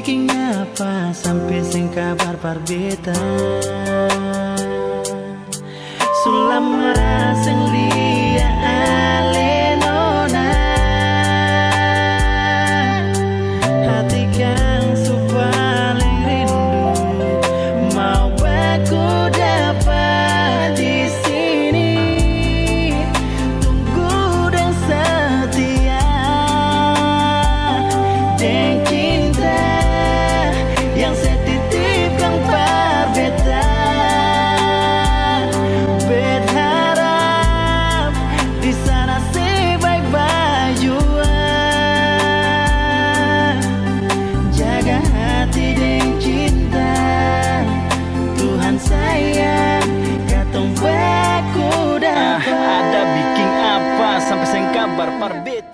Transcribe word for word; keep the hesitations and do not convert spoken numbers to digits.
King apa sampe seng kabar par beta? Su lama seng lia ale nona. Hati kan su paling rindu, mau baku dapa di sini. Tunggu deng setia, deng cinta yang se titipkan par beta. Bet harap di sana se bae-bae jua. Jaga hati deng cinta. Tuhan sayang, katong baku dapa. Ah, ada biking apa sampe seng kabar par beta?